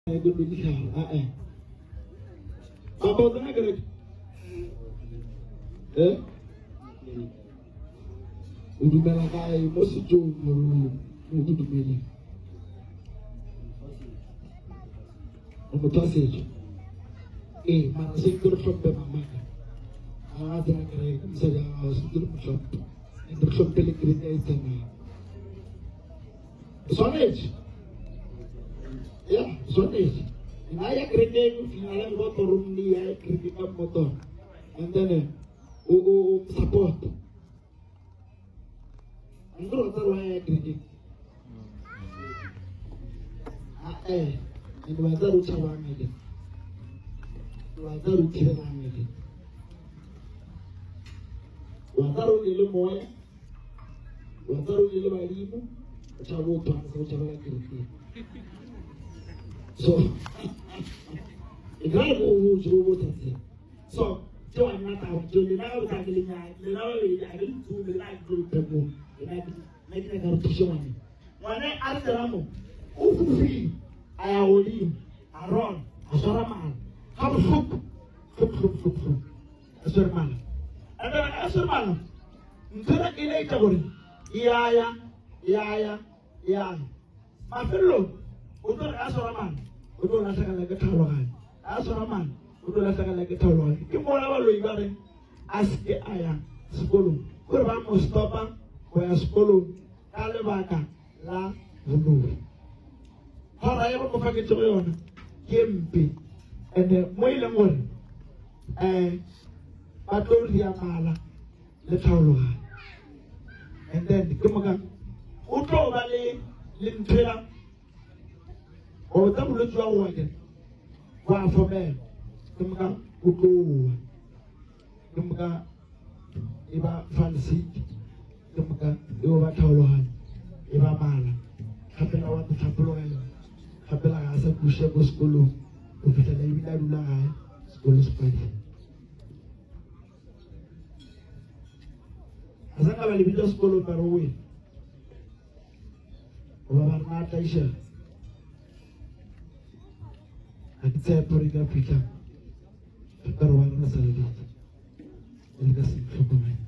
Ke nwe dihlare, a-e. Papa o tsena kereke? Eh? O dumela kae mo setsong gore o o dumele? O motho wa setso. Ee, mara se ke re hlomphe mamaka. Ga a tsena kereke, mosadi wa gago se ke re mo hlomphe. And re hlomphe le kereke e tsenang. O swanetše ya swanetše nna ya kerekeng o finyala le botoro mme ya kereke ka mmotoro and then eh, o o support nkore o tsarwa ya kerekeng eh and wa tsara o tshabang eke wa tsara o thibelang eke wa tsara o le moya wa tsara o le badimo o tšhaba o thwasa o tšhabela kerekeng so e ka re go botse go botsa tsela so tse wa nna taba tse lena ga botsa ke lenyane lena ba bedi a ke le tsume lena a ke tlo le mo lena ke nna ke nyaka re thuse ngwane ngwane a re tsena mo o fofile a ya godimo a rona a swara mala ga bohloko hloko hloko hloko hloko a swere mala and then a swere mala ntho ena e laetša gore ya ya ya ya ya mafelelong o tlo re a swara mala o tlo latlhegelwa ke tlhaloganyo a swara mala o tlo latlhegelwa ke tlhaloganyo ke mola baloi ba reng a seke a ya sekolong kore ba mo stopa go ya sekolong ka lebaka la boloi gora ye ba mo faketsego yona ke mpe and-e mo e leng gore um ba tlo ria mala le tlhaologanyo and then ke moka o tlo ba le le ntho ya go tsa bolwetse jwa go wakela wa fomela ke moka o tlo wa ke moka e ba falsiki ke moka e ba tlhaologanyo e ba mala gapela wa tlhapologela gapela ga a sa kuša ko sekolong go fitlhela ebile a dula gae sekolo se padile a sa ka ba lebitsa sekolong ba re o wena goba ba rena a tlaišega ga ke tshepe gore e ka fitlha ka re wa rena sa lebitsa e le ka se tlhokomele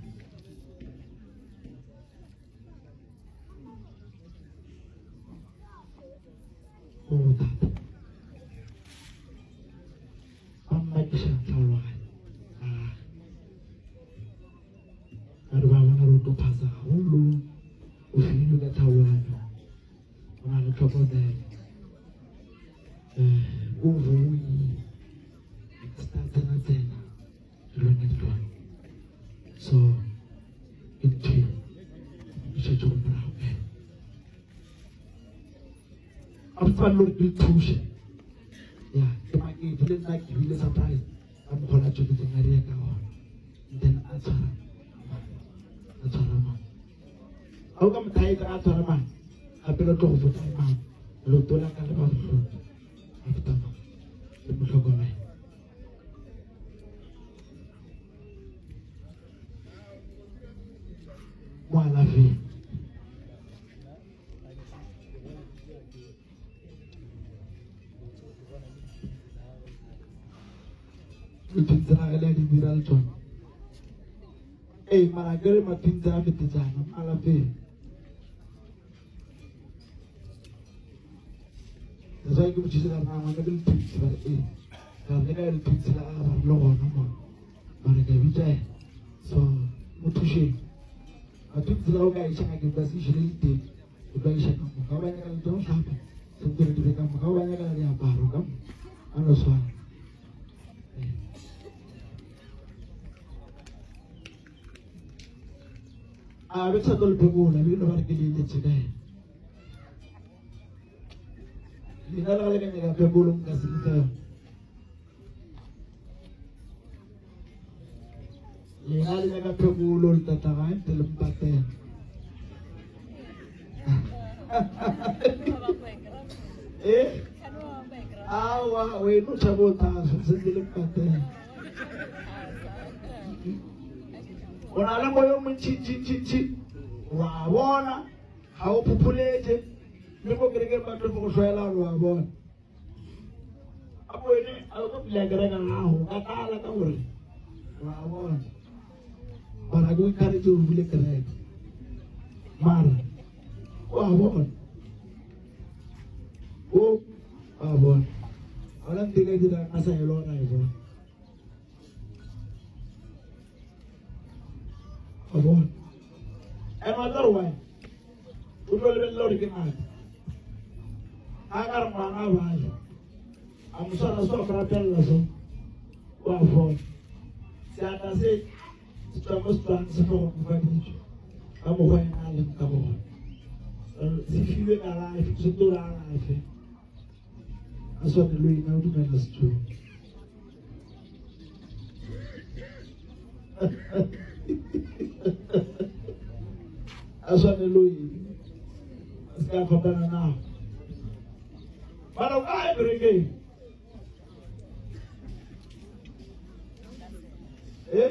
mo go thata ba mmakiša tlhaologanyo ka re ba bona re tlo phasa gagolo o filwe ka tlhaologanyo o na le tlhokomelo um o boi sta tsena tsena dilwana dilwana so ke ntho e šetše go morago a botse ba le gore ke le thuše ya ke maketse le nna ke bile surprise ka mokgwa la tsweletseng a ria ka gona then a tshwara a tshwara mang ga o ka mothaetsa a tshwara mang gape le tlo go fotsa mang leoto la ka le ba bohloko a feta mang le mo tlhokomele mo alafeng dipitsa gage le a di dira le tsone ee mara ke re mapintsa a fetetsana mo alafeng that's why ke botšitše ka rena ngwana ke lethutsi ba re ee ka re le ka lethutsi la gage ba re le gona mo mare ka bitša ena so mo thušeng Batho tsela o ka iša ngakeng ba se išile diteng o tla iša ka moka ba nyaka le tsa go hlapa sentse re dire ka moka ba nyaka le diaparo ka moka a no swana a be sa tlo le phekola be no ba re ke le eletse ka ena lena le ga le ka nyaka phekolo nka se le fa yona Lena le nyaka phekolo le tata gae ntle le mpatela. Eh? Awa, wena o tšhaba o thasa, sentse le mpatela. O na le moya o montšintšintšintši, wa bona, ga o phopholetše, mme ko kerekeng ba tlo go hlwela gore wa bona. A wene a o tlo pula kereka gago ka tlala ka gore wa bona. Mara ke o encourage o bule kereke. Mara wa bona. O wa bona. Ga ona ntho e ka dirang a sa e lona e bona. Wa bona. And wa tla re why? O tlo lebelela gore ke ngaka. A ka re ngwana a bale. A mo swara so a mo rapelela so. Wa fola. Seatla se se tswa mo setswang se tlo go mofa dijo. Ka mokgwa ena a leng ka gona. Se filwe kalafi, se tlo re alafe. A swane le wena o dumela setsong. A swane le wena. A se ka fapana nao. Mara o ka ya kerekeng. Eh?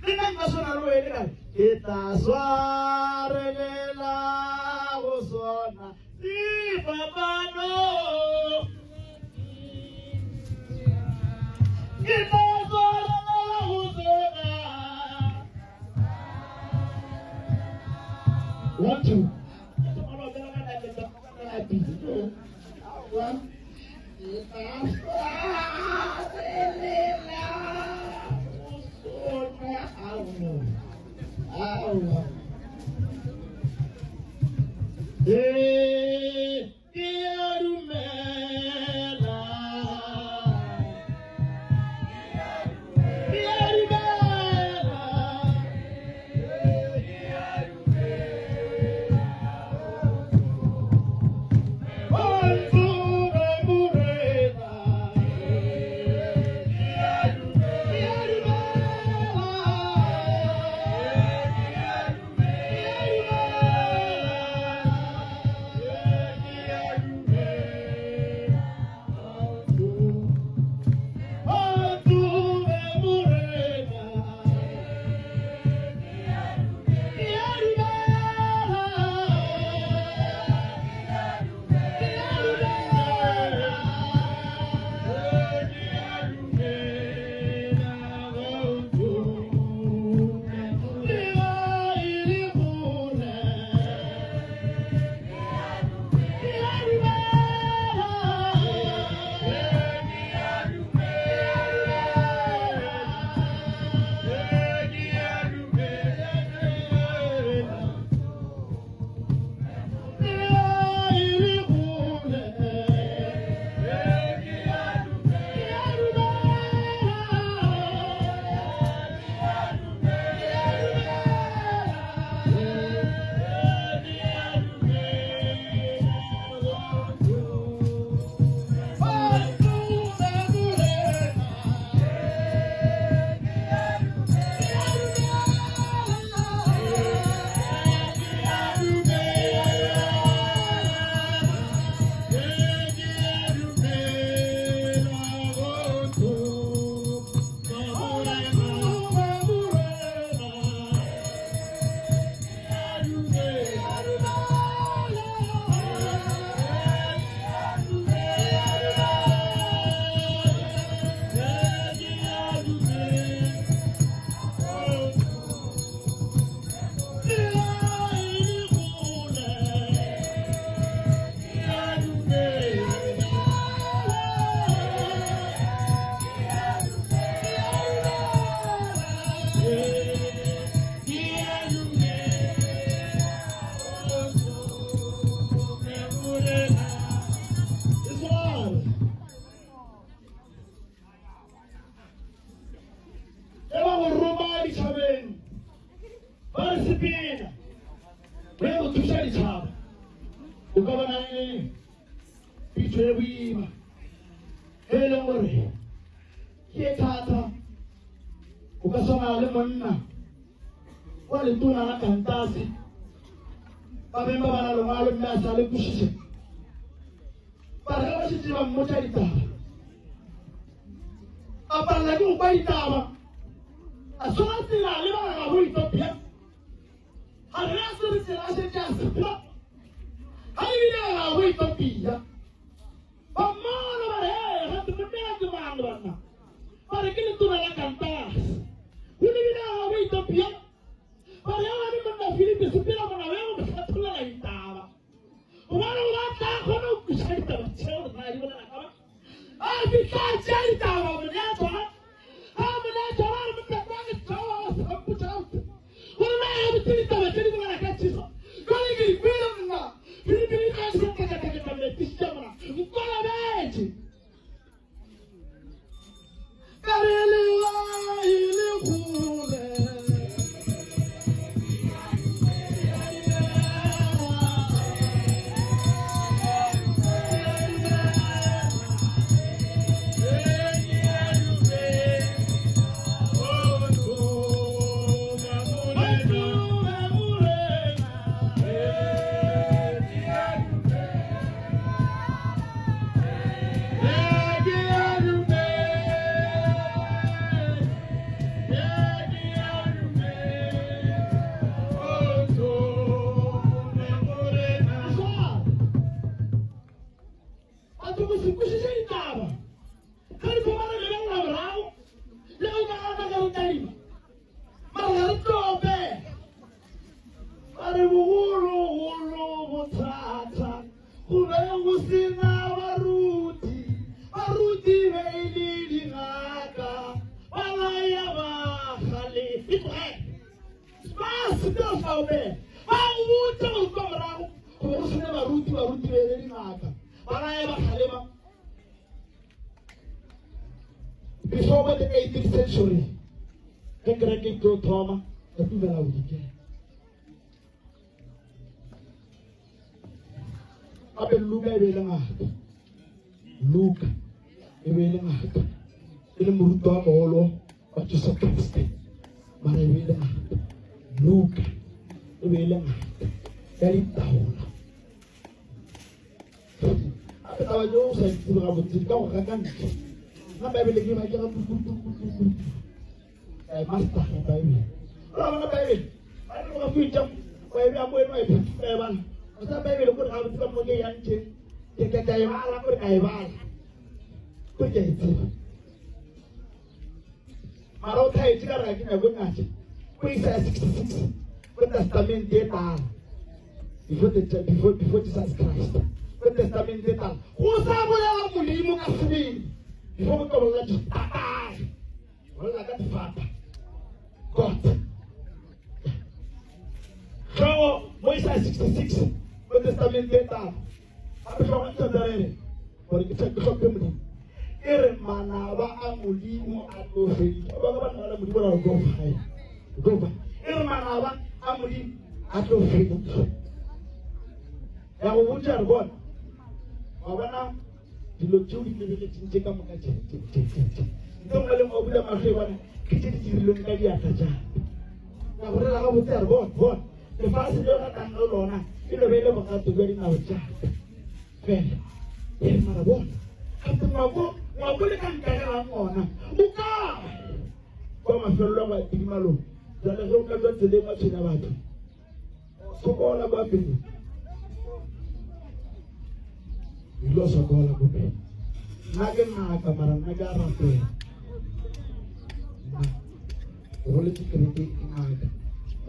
Le nna nka swana le wena ka re, ke tla swarelela go sona sefapano. Ke tla swarelela go sona. One, two. Ee, ke a dumela. Ke a dumela. Ge ba go roma ditšhabeng, ba re sepela o ye go thuša ditšhaba, o ka bona e le pitšo e boima e e leng gore ke e thata. O ka swana le monna wa letona la kantase ba beng ba bala lengwalo mme a sa le kwešiše, ba re ge ba šetše ba mmotša ditaba a palela ke go kwa ditaba, a swara tsela le ba gabo Ethiopia. A re a swere tsela a šetše a sepela, ga ebile a gabo Ethiopia. mang banna? Ba re ke letona la Kantase. Go lebile ga bo Ethiopia. Ba re ya gane monna Filipi sepela mona o ye go mo hlathollela ditaba. Gobane o ba tla kgona go kwešiša ditaba tšeo re tla di bolela ka ba. A fihla a tšea ditaba mo nea tšona. A mo nea tšona a re monna kwa ke tšwa wa sa mpotša gabotse. Gore na gabotse ditaba tše di bolela ka Jesu. Jwale ke di kwele monna. Filipi le tla se tlakatlaketla metišitša mona. Nkolobetše. Ka re legae le kgole. Batho go se kwešiše ditaba ge re thoma re lebelela morago le ge o ka gana ge re tadima mara ga re tlo opela Ba re bogologolo bothata go be go se na baruti, baruti be e le dingaka, ba laya ba kgale. E tlogele. Ba sepela sa opela. Ba go botša gore kwa morago go be go se na baruti, baruti be e le dingaka, ba laya ba kgalema. Before the 18th century, ge kereke e tlo thoma, re dumela bodikela. Gape Luka e be e le ngaka. Luka e be e le ngaka. E le morutwa wa mogolo wa Jesu Kriste. Mara e be e le ngaka. Luka e be e le ngaka ya ditaola. Gape taba tšeo o sa di tsebe gabotse di ka go gakantšha. Nna Baebele ke ba ke ga kukukukukuku. Ka e mastera Baebele. Ora bona Baebele. Baebele ga fetša wa e bea mo eno wa e phutha e bala. O sa Baebele gore gabotse ka mo ke yang tše. Ke ke ka e bala gore ka e bala. Gore ke a e tseba. Mara o thaetše ka re ga ke nyako nyatša. Ko Isaiah 66 ko testamente e tala. Before the before before Jesus Christ. Ko testamente e tala. Go sa bolela Modimo ka sebele. Before go tlobolela ditatae. Bolela ka difata. God. Hlogo mo Isaiah 66 ko testamente e tala. Gape hlogo e tla gore ke ke hlomphe Modimo. E re manaba a Modimo a tlo fedišwa. Ba ba nagana Modimo ra o tlo faya. O tlo faya. E re manaba a Modimo a tlo fedišwa. Ya go botša re bona. Wa bona dilo tšeo di lebeletšeng tše ka moka tše tše tše tše tše. Ntle nngwe le nngwe o bula mahlo e bona ke tše di dirilweng ka diatla tša ka go rela gabotse a re bona bona lefase leo ratang le lona e no be e le bogato bja dinao tša ka fela e re mara bona gape ngwako ngwako le ka nkagelang ona o kae kwa mafelelo a tidimalong jale ge o ka jwa tseleng wa tshwenya batho sokola kwa pele o ile sokola ko pele nna ke ngaka mara nna ke a rapela nna ke goletse kereke ke ngaka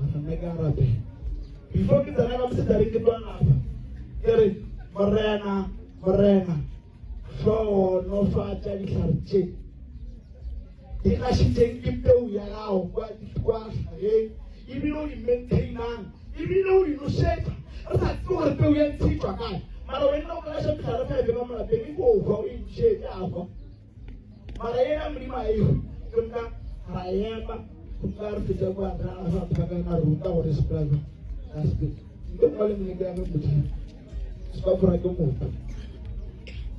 mara nna ke a rapela before ke tsena ka mosetareng ke tlo alafa ke re morena morena hlogonofatša dihlare tše di gašitšeng ke peu ya gago kwa kwa hlageng ebile o di maintainang ebile o di nošetša re sa tsebe gore peu ya ntshe e tšwa kae mara wena o ka gaša mehlare five ka molapeng e ko hwa o e nošetše a hwa mara yena modimo a eho ke nka ra ema ke nka re fetša kwa ra ra phaka na ruta gore sepela jwang ra sepela nto nngwe le nngwe ke ya modimo se ka fora ke motho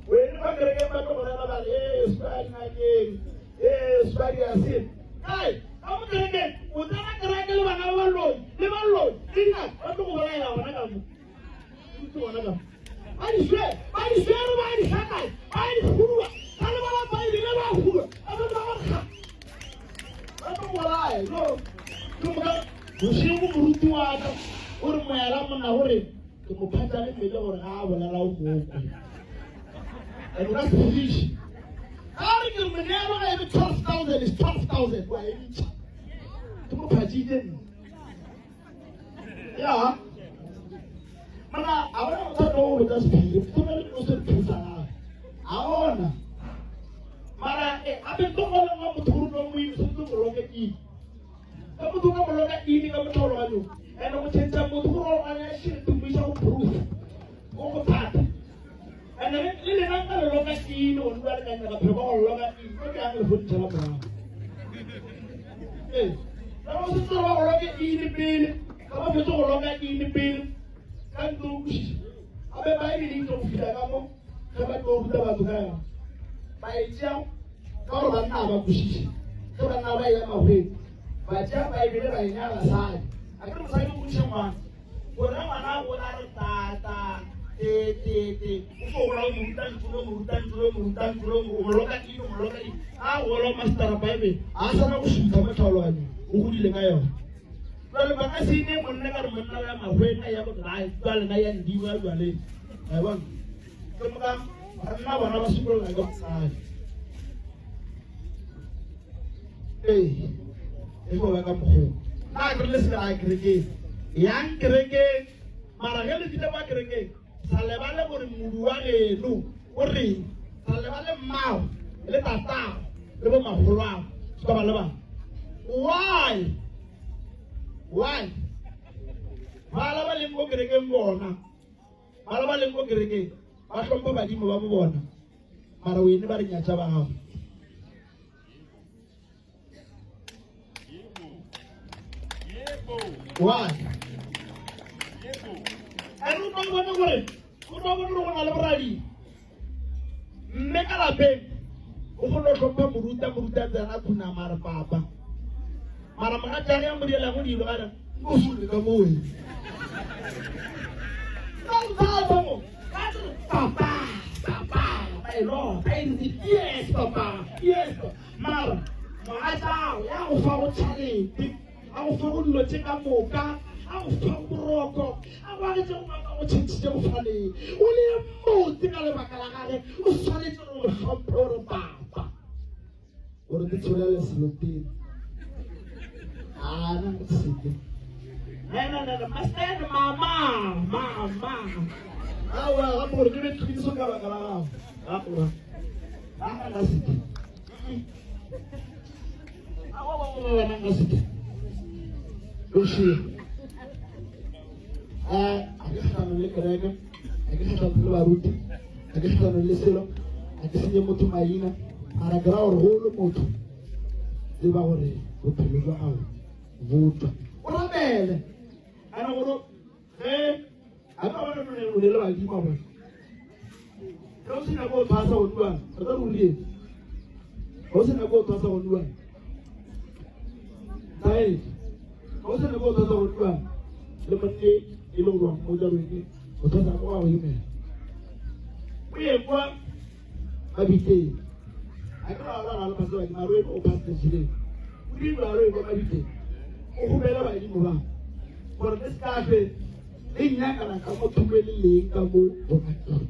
wena ba kerekeng ba tlo go rera ba re ee se ka dingakeng ee se ka diaseng kae ka mo kerekeng o tsena kereke le bana ba baloi le baloi le dingaka ba tlo go bolaela gona ka mo ke gona ka mo ba di swere ba di swere ba di hlakanya ba di huwa ba le bala baebele ba huwa ba tlo ba gore ga ba tlo bolaya yo ke moka bošego moruti wa ka o re moela monna gore ke mo phatša le mmele gore ga a bolela o mokwe and o ka se phediše. Ga re ke re moneelo ga e be 12,000 is 12,000 wa e ntšha. Ke mo phatšitše nna. Ya. Mana a bona motho a tlo go botsa sephiri, go na le dilo se re thusa gape. A bona. Mara eh, gape tlo go lengwa motho gore no mo ime se tlo mo loka eng. Ka motho ka mo loka eng ka mo tlhaloganyong. And go tšhentšha motho gore o gane a shit mo isa go proof. Go go thata. And le lena nka le loka eng go dula le ka nyaka phelo ka go loka eng ko ke yang le go ntšhela morago. Ee, ka go se tsere ba go loke eng pele, ka ba fetse go loka eng pele, ka ntlo o kwešiša. Gape Baebele e tlo go fihla ka mo ge ba tlo ruta batho ka yona. Ba e tšea ka gore banna ga ba kwešiše. Ge banna ba eya mahweng, ba tšea Baebele ba e nea basadi. A ke re mosadi o godiša ngwana. Gore ngwana a gola re tata te te te o fo gola o mo ruta ntlo o mo ruta ntlo o mo ruta ntlo o mo loka eng o mo loka eng a gola o mastera Bible a sana go šutha mo tlhaologanyo o godile ka yona jale ba ka se ne monna ka re monna ya mahweng a ya go tla jale na ya ndimo ya jale a bona ke moka banna bona ba simolola ka mosadi ee e fo ba ka mokgoo nna ke re le se a kerekeng yang kerekeng mara ge le file kwa kerekeng sa lebale gore modu wa geno o reng sa lebale mmago le tatago le bo magolwago se ka ba lebala why why bala ba leng ko kerekeng bona bala ba leng ko kerekeng ba hlompha badimo ba bo bona mara wene ba re nyatša ba gago Why? And o tlo bona gore o tlo bona gore go na le boradi mme ka lapeng o kgone go hlompha moruta moruta tsena khunama re papa mara mogatšage ya mo dielago dilo a re o sule ka moe ka mo papa papa my lord I yes papa yes mara mogatšago ya go fa go tšhalete a go fa go dilo tše ka moka a go fa go boroko a go agetse go maka go tšhentšhitše go faleng o le motse ka lebaka la gage o swanetše gore o hlomphe gore papa gore ke tsholele seloteng ana seke nana master mama mama awa gape gore ke be tlhodiso ka baka la gago aowa ana seke awa nka seke ošie a ke kgatlhanong le kereke a ke kgatlhanong le baruti a ke kgatlhanong le selo a ke senye motho maina mara ke ra gore go le motho tseba gore bophelo jwa gago bo tswa o rapele ana gore ge a ka bona o ne le badimo bona ge o se nyako o tshwasa go duang re tla re o ga o se nyako o tshwasa go duang tae ga o se nyako o tshwasa go duang le monne e le gore wa mmotsa rwene o tshwasa ko ga go imela o ye kwa mabiteng a ke ra ra le pastor badimo a re o pastor tšheleng o di ba re kwa mabiteng o gobela badimo ba gore le se ka fe le nyakana ka mo thoko le leng ka mo bonakeng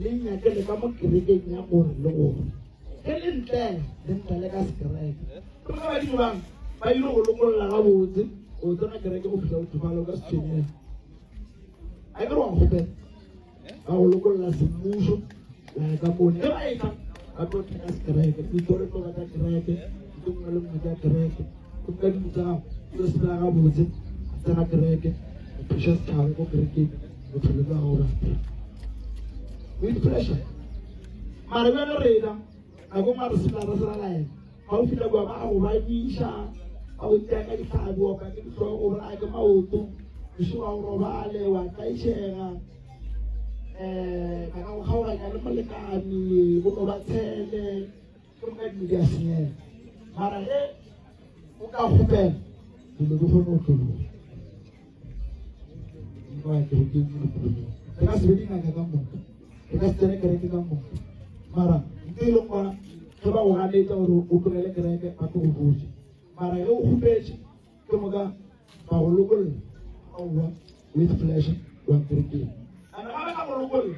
le nyakele ka mo kerekeng ya gore le gore ge le ntlela le ntlele ka sekereke ke mo badimo bang ba ile go lokolola gabotse o tsena kereke go fihla o tsofala o ka se tshwenyega a ke re wa nkgopela ba go lokolola semmušo wa ya ka mone ge ba etla ba tlo theka sekereke ditoro tlo ba tsa kereke ntlo nngwe le nngwe tsa kereke go nka dilo tsa gago tlo sepela gabotse tsena kereke o thuša setšhaba ko kerekeng bophelo bja gago batho with pressure mara bjale rena nako nngwe re sepela re sena laela ga o fihla kua ba go badiša ba go tsaya ka ditlhabi oka ke dihlogo bolaya ke maoto bošego ga o robale wa tlaišega um ba ka go kgaoganya le molekane go no ba tshele ke moka dilo di a senyega mara ge o ka kgopela dilo di kgone go tlologa re ka se be dingaka ka moka re ka se tsene kereke ka moka mara ntse e leng gona ge ba go ganetsa gore o tlogele kereke ba tlo go botsa mara ge o kgopetse ke moka ba go lokolla aowa with pleasure wa kerekeng and ga ba ka go lokolla.